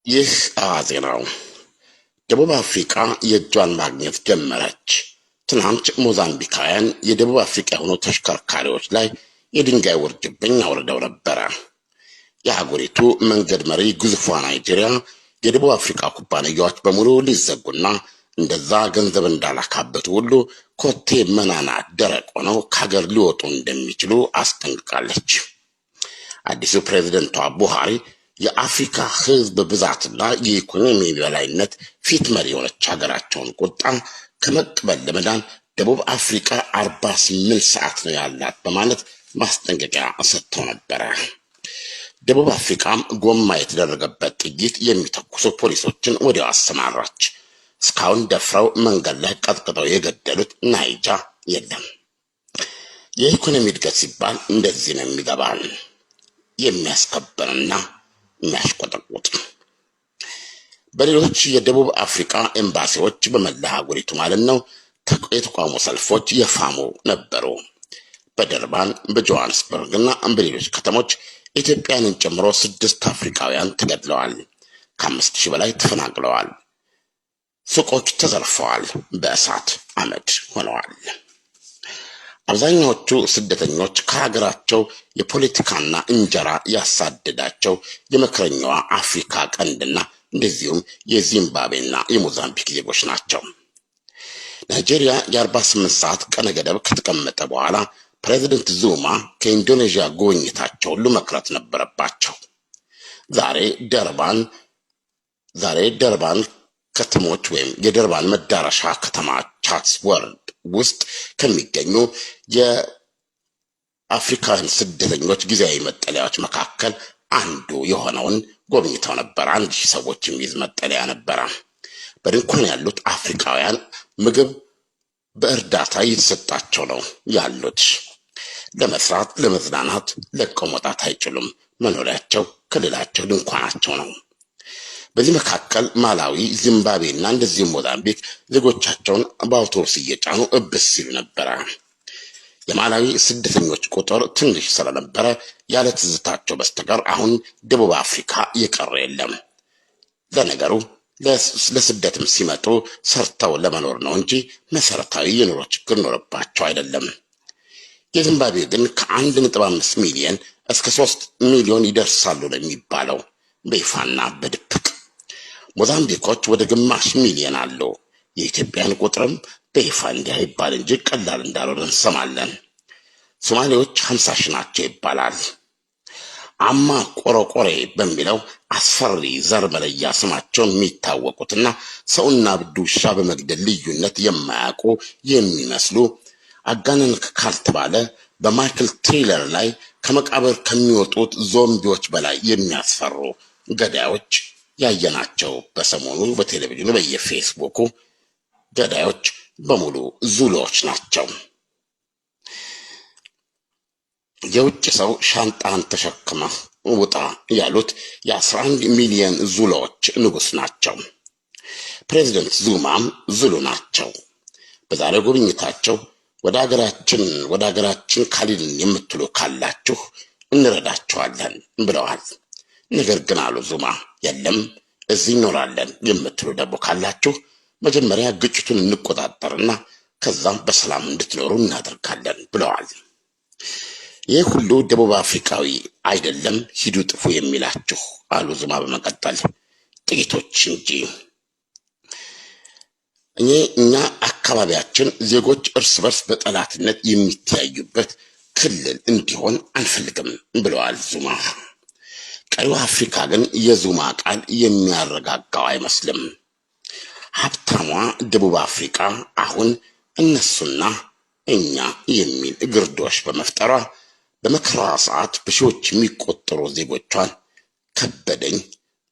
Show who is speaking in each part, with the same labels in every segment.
Speaker 1: ይህ አዋዜ ነው። ደቡብ አፍሪካ የእጇን ማግኘት ጀመረች። ትናንት ሞዛምቢካውያን የደቡብ አፍሪካ የሆኑ ተሽከርካሪዎች ላይ የድንጋይ ውርጅብኝ አውርደው ነበረ። የአህጉሪቱ መንገድ መሪ ግዙፏ ናይጄሪያ የደቡብ አፍሪካ ኩባንያዎች በሙሉ ሊዘጉና እንደዛ ገንዘብ እንዳላካበቱ ሁሉ ኮቴ መናና ደረቅ ሆነው ከሀገር ሊወጡ እንደሚችሉ አስጠንቅቃለች። አዲሱ ፕሬዚደንቷ ቡሃሪ የአፍሪካ ሕዝብ ብዛትና የኢኮኖሚ በላይነት ፊት መሪ የሆነች ሀገራቸውን ቁጣ ከመቀበል ለመዳን ደቡብ አፍሪካ 48 ሰዓት ነው ያላት በማለት ማስጠንቀቂያ ሰጥተው ነበረ። ደቡብ አፍሪካም ጎማ የተደረገበት ጥይት የሚተኩሱ ፖሊሶችን ወዲያው አሰማራች። እስካሁን ደፍረው መንገድ ላይ ቀጥቅጠው የገደሉት ናይጃ የለም። የኢኮኖሚ እድገት ሲባል እንደዚህ ነው የሚገባን፣ የሚያስከብርና የሚያሽቆጠቁጥ። በሌሎች የደቡብ አፍሪካ ኤምባሲዎች በመላ አህጉሪቱ ማለት ነው የተቃውሞ ሰልፎች የፋሙ ነበሩ። በደርባን፣ በጆሃንስበርግ እና በሌሎች ከተሞች ኢትዮጵያንን ጨምሮ 6 አፍሪካውያን ተገድለዋል። ከ5,000 በላይ ተፈናቅለዋል። ሱቆች ተዘርፈዋል፣ በእሳት አመድ ሆነዋል። አብዛኛዎቹ ስደተኞች ከሀገራቸው የፖለቲካና እንጀራ ያሳደዳቸው የመከረኛዋ አፍሪካ ቀንድና እንደዚሁም የዚምባብዌና የሞዛምቢክ ዜጎች ናቸው። ናይጄሪያ የ48 ሰዓት ቀነ ገደብ ከተቀመጠ በኋላ ፕሬዚደንት ዙማ ከኢንዶኔዥያ ጉብኝታቸው ሁሉ መቅረት ነበረባቸው። ዛሬ ደርባን ከተሞች ወይም የደርባን መዳረሻ ከተማ ቻትስወርድ ውስጥ ከሚገኙ የአፍሪካውያን ስደተኞች ጊዜያዊ መጠለያዎች መካከል አንዱ የሆነውን ጎብኝተው ነበር። 1,000 ሰዎች የሚይዝ መጠለያ ነበረ። በድንኳን ያሉት አፍሪካውያን ምግብ በእርዳታ እየተሰጣቸው ነው ያሉት። ለመስራት፣ ለመዝናናት ለቀው መውጣት አይችሉም። መኖሪያቸው፣ ክልላቸው ድንኳናቸው ነው። በዚህ መካከል ማላዊ፣ ዚምባብዌ እና እንደዚሁም ሞዛምቢክ ዜጎቻቸውን በአውቶቡስ እየጫኑ እብስ ሲሉ ነበረ። የማላዊ ስደተኞች ቁጥር ትንሽ ስለነበረ ያለ ትዝታቸው በስተቀር አሁን ደቡብ አፍሪካ የቀረ የለም። ለነገሩ ለስደትም ሲመጡ ሰርተው ለመኖር ነው እንጂ መሰረታዊ የኑሮ ችግር ኖረባቸው አይደለም። የዚምባብዌ ግን ከ1.5 ሚሊዮን እስከ 3 ሚሊዮን ይደርሳሉ ነው የሚባለው በይፋና በድብቅ። ሞዛምቢኮች ወደ ግማሽ ሚሊዮን አሉ። የኢትዮጵያን ቁጥርም በይፋ እንዲህ ይባል እንጂ ቀላል እንዳልሆነ እንሰማለን። ሶማሌዎች 50,000 ናቸው ይባላል። አማ ቆረቆሬ በሚለው አስፈሪ ዘር መለያ ስማቸው የሚታወቁትና ሰውና እብድ ውሻ በመግደል ልዩነት የማያውቁ የሚመስሉ፣ አጋነን ካልተባለ በማይክል ትሪለር ላይ ከመቃብር ከሚወጡት ዞምቢዎች በላይ የሚያስፈሩ ገዳዮች ያየናቸው በሰሞኑ በቴሌቪዥኑ በየፌስቡኩ ገዳዮች በሙሉ ዙሎች ናቸው። የውጭ ሰው ሻንጣን ተሸክመህ ውጣ ያሉት የ11 ሚሊዮን ዙሎች ንጉሥ ናቸው። ፕሬዚደንት ዙማም ዙሉ ናቸው። በዛሬው ጉብኝታቸው ወደ ሀገራችን ወደ ሀገራችን ካሊልን የምትሉ ካላችሁ እንረዳችኋለን ብለዋል። ነገር ግን አሉ ዙማ፣ የለም እዚህ እኖራለን የምትሉ ደግሞ ካላችሁ መጀመሪያ ግጭቱን እንቆጣጠርና ከዛም በሰላም እንድትኖሩ እናደርጋለን ብለዋል። ይህ ሁሉ ደቡብ አፍሪካዊ አይደለም ሂዱ ጥፉ የሚላችሁ አሉ ዙማ በመቀጠል፣ ጥቂቶች እንጂ። እኛ አካባቢያችን ዜጎች እርስ በርስ በጠላትነት የሚተያዩበት ክልል እንዲሆን አንፈልግም ብለዋል ዙማ። ቀሪው አፍሪካ ግን የዙማ ቃል የሚያረጋጋው አይመስልም። ሀብታሟ ደቡብ አፍሪካ አሁን እነሱና እኛ የሚል ግርዶሽ በመፍጠሯ በመከራዋ ሰዓት በሺዎች የሚቆጠሩ ዜጎቿን ከበደኝ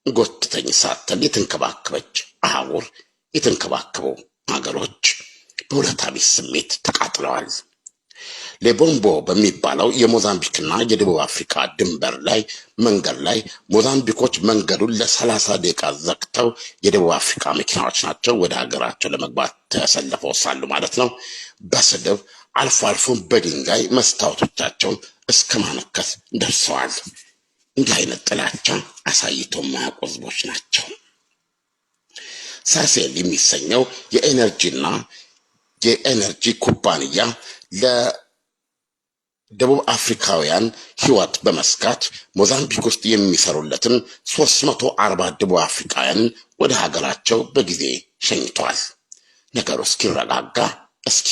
Speaker 1: ጎትተኝ ሳትል የተንከባከበች አህጉር የተንከባከቡ ሀገሮች በውለታ ቢስ ስሜት ተቃጥለዋል። ሌቦምቦ በሚባለው የሞዛምቢክና የደቡብ አፍሪካ ድንበር ላይ መንገድ ላይ ሞዛምቢኮች መንገዱን ለ30 ደቂቃ ዘግተው፣ የደቡብ አፍሪካ መኪናዎች ናቸው ወደ ሀገራቸው ለመግባት ተሰልፈው ሳሉ ማለት ነው፣ በስድብ አልፎ አልፎ በድንጋይ መስታወቶቻቸውን እስከ ማነከስ ደርሰዋል። እንዲህ አይነት ጥላቻ አሳይቶ የማያውቁ ህዝቦች ናቸው። ሳሴል የሚሰኘው የ energy ና የ energy ኩባንያ ለደቡብ አፍሪካውያን ህይወት በመስጋት ሞዛምቢክ ውስጥ የሚሰሩለትን 340 ደቡብ አፍሪካውያንን ወደ ሀገራቸው በጊዜ ሸኝቷል። ነገሩ እስኪረጋጋ እስኪ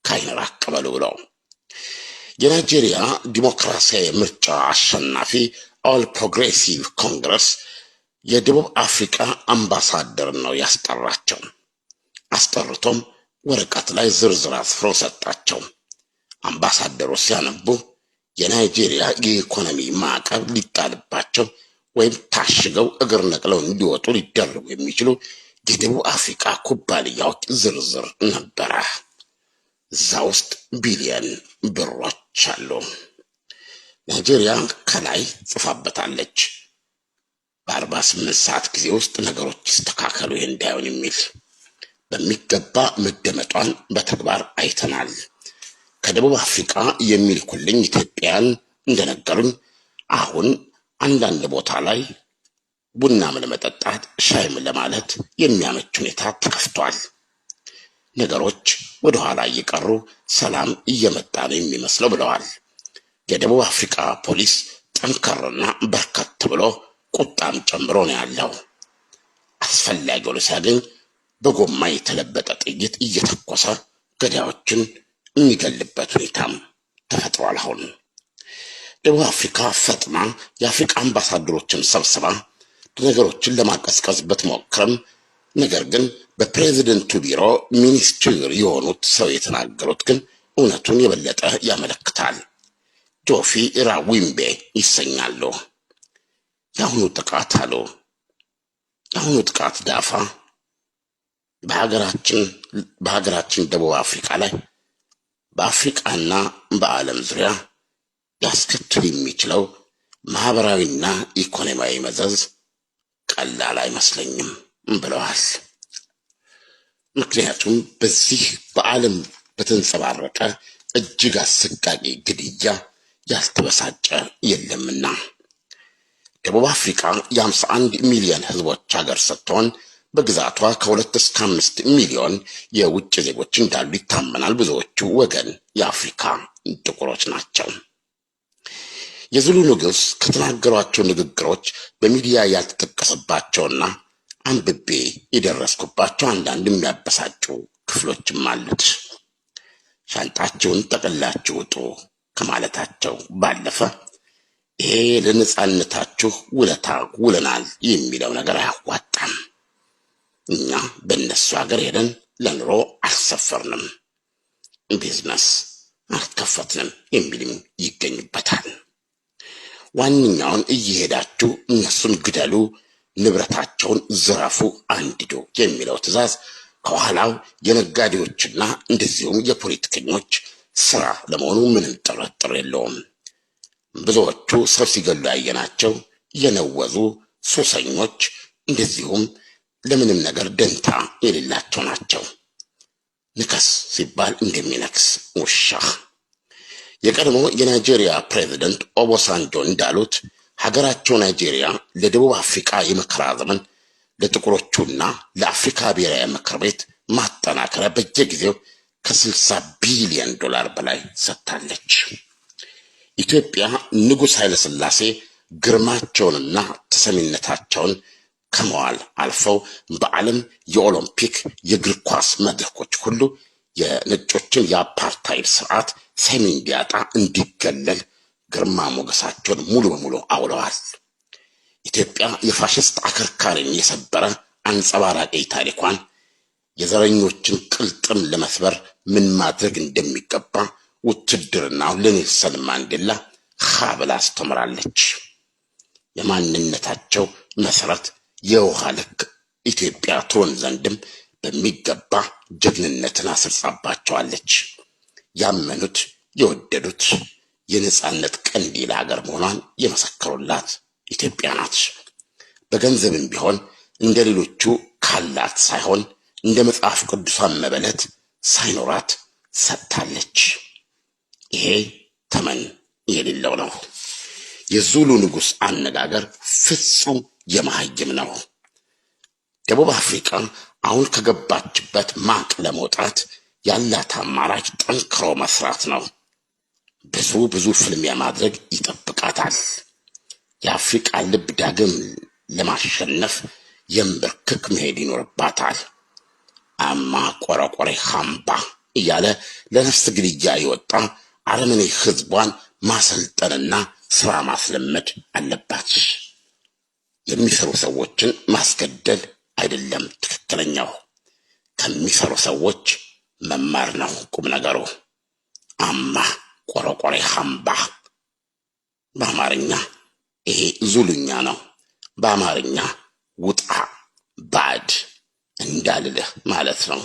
Speaker 1: ከዓይን ራቅ በሉ ብለው። የናይጄሪያ ዲሞክራሲያዊ ምርጫ አሸናፊ All Progressive Congress የደቡብ አፍሪካ አምባሳደር ነው ያስጠራቸው። አስጠርቶም ወረቀት ላይ ዝርዝር አስፍሮ ሰጣቸው። አምባሳደሩ ሲያነቡ የናይጄሪያ የኢኮኖሚ ማዕቀብ ሊጣልባቸው ወይም ታሽገው እግር ነቅለው እንዲወጡ ሊደረጉ የሚችሉ የደቡብ አፍሪካ ኩባንያዎች ዝርዝር ነበረ። እዛ ውስጥ ቢሊየን ብሮች አሉ። ናይጄሪያ ከላይ ጽፋበታለች። በ48 ሰዓት ጊዜ ውስጥ ነገሮች ይስተካከሉ፣ ይህ እንዳይሆን የሚል በሚገባ መደመጧን በተግባር አይተናል። ከደቡብ አፍሪካ የሚልኩልኝ ኢትዮጵያን እንደነገሩኝ አሁን አንዳንድ ቦታ ላይ ቡናም ለመጠጣት ሻይም ለማለት የሚያመች ሁኔታ ተከፍቷል። ነገሮች ወደኋላ እየቀሩ ሰላም እየመጣ ነው የሚመስለው ብለዋል። የደቡብ አፍሪካ ፖሊስ ጠንከርና በርከት ብሎ ቁጣም ጨምሮ ነው ያለው። አስፈላጊ ሆኖ ሲያገኝ በጎማ የተለበጠ ጥይት እየተኮሰ ገዳዮችን የሚገልበት ሁኔታም ተፈጥሯል። አሁን ደቡብ አፍሪካ ፈጥና የአፍሪካ አምባሳደሮችን ሰብስባ ነገሮችን ለማቀዝቀዝ ብትሞክርም ነገር ግን በፕሬዝደንቱ ቢሮ ሚኒስትር የሆኑት ሰው የተናገሩት ግን እውነቱን የበለጠ ያመለክታል። ጆፊ ራዊምቤ ይሰኛሉ። የአሁኑ ጥቃት አሉ፣ የአሁኑ ጥቃት ዳፋ በሀገራችን ደቡብ አፍሪካ ላይ፣ በአፍሪቃና በዓለም ዙሪያ ሊያስከትል የሚችለው ማህበራዊና ኢኮኖሚያዊ መዘዝ ቀላል አይመስለኝም ብለዋል። ምክንያቱም በዚህ በዓለም በተንጸባረቀ እጅግ አሰቃቂ ግድያ ያልተበሳጨ የለምና። ደቡብ አፍሪካ የ51 ሚሊዮን ህዝቦች ሀገር ስትሆን በግዛቷ ከ2 እስከ 5 ሚሊዮን የውጭ ዜጎች እንዳሉ ይታመናል። ብዙዎቹ ወገን የአፍሪካ ጥቁሮች ናቸው። የዙሉ ንጉሥ ከተናገሯቸው ንግግሮች በሚዲያ ያልተጠቀሰባቸውና አንብቤ የደረስኩባቸው አንዳንድ የሚያበሳጩ ክፍሎችም አሉት። ሻንጣችሁን ጠቅላችሁ ውጡ ከማለታቸው ባለፈ ይሄ ለነጻነታችሁ ውለታ ውለናል የሚለው ነገር አያዋጣም። እኛ በእነሱ ሀገር ሄደን ለኑሮ አልሰፈርንም፣ ቢዝነስ አልከፈትንም የሚልም ይገኝበታል። ዋነኛውን እየሄዳችሁ እነሱን ግደሉ፣ ንብረታቸውን ዝረፉ፣ አንድዱ የሚለው ትዕዛዝ ከኋላው የነጋዴዎችና እንደዚሁም የፖለቲከኞች ስራ ለመሆኑ ምንም ጥርጥር የለውም። ብዙዎቹ ሰው ሲገሉ ያየናቸው የነወዙ ሱሰኞች፣ እንደዚሁም ለምንም ነገር ደንታ የሌላቸው ናቸው። ንከስ ሲባል እንደሚነክስ ውሻ። የቀድሞ የናይጄሪያ ፕሬዚደንት ኦቦሳንጆ እንዳሉት ሀገራቸው ናይጄሪያ ለደቡብ አፍሪካ የመከራ ዘመን ለጥቁሮቹና ለአፍሪካ ብሔራዊ ምክር ቤት ማጠናከሪያ በየጊዜው ከ60 ቢሊዮን ዶላር በላይ ሰጥታለች። ኢትዮጵያ ንጉሥ ኃይለሥላሴ ግርማቸውንና ተሰሚነታቸውን ከመዋል አልፈው በዓለም የኦሎምፒክ የእግር ኳስ መድረኮች ሁሉ የነጮችን የአፓርታይድ ስርዓት ሰሚ እንዲያጣ፣ እንዲገለል ግርማ ሞገሳቸውን ሙሉ በሙሉ አውለዋል። ኢትዮጵያ የፋሽስት አከርካሪን የሰበረ አንጸባራቂ ታሪኳን የዘረኞችን ቅልጥም ለመስበር ምን ማድረግ እንደሚገባ ውትድርናው ለኔልሰን ማንዴላ ሀ ብላ አስተምራለች። የማንነታቸው መሰረት የውሃ ልክ ኢትዮጵያ ትሆን ዘንድም በሚገባ ጀግንነትን አስርጻባቸዋለች። ያመኑት የወደዱት የነጻነት ቀንዲል ሀገር መሆኗን የመሰከሩላት ኢትዮጵያ ናት። በገንዘብም ቢሆን እንደ ሌሎቹ ካላት ሳይሆን እንደ መጽሐፍ ቅዱሷን መበለት ሳይኖራት ሰጥታለች። ይሄ ተመን የሌለው ነው። የዙሉ ንጉሥ አነጋገር ፍጹም የመሃይም ነው። ደቡብ አፍሪካ አሁን ከገባችበት ማቅ ለመውጣት ያላት አማራጭ ጠንክሮ መስራት ነው። ብዙ ብዙ ፍልሚያ ማድረግ ይጠብቃታል። የአፍሪቃ ልብ ዳግም ለማሸነፍ የንብርክክ መሄድ ይኖርባታል። አማ ቆረቆሬ hamba እያለ ለነፍስ ግድያ የወጣ አረመኔ ህዝቧን ማሰልጠንና ስራ ማስለመድ አለባት። የሚሰሩ ሰዎችን ማስገደል አይደለም ትክክለኛው፣ ከሚሰሩ ሰዎች መማር ነው ቁም ነገሩ። አማ ቆረቆሬ hamba በአማርኛ ይሄ ዙሉኛ ነው። በአማርኛ ውጣ ባድ እንዳልልህ ማለት ነው።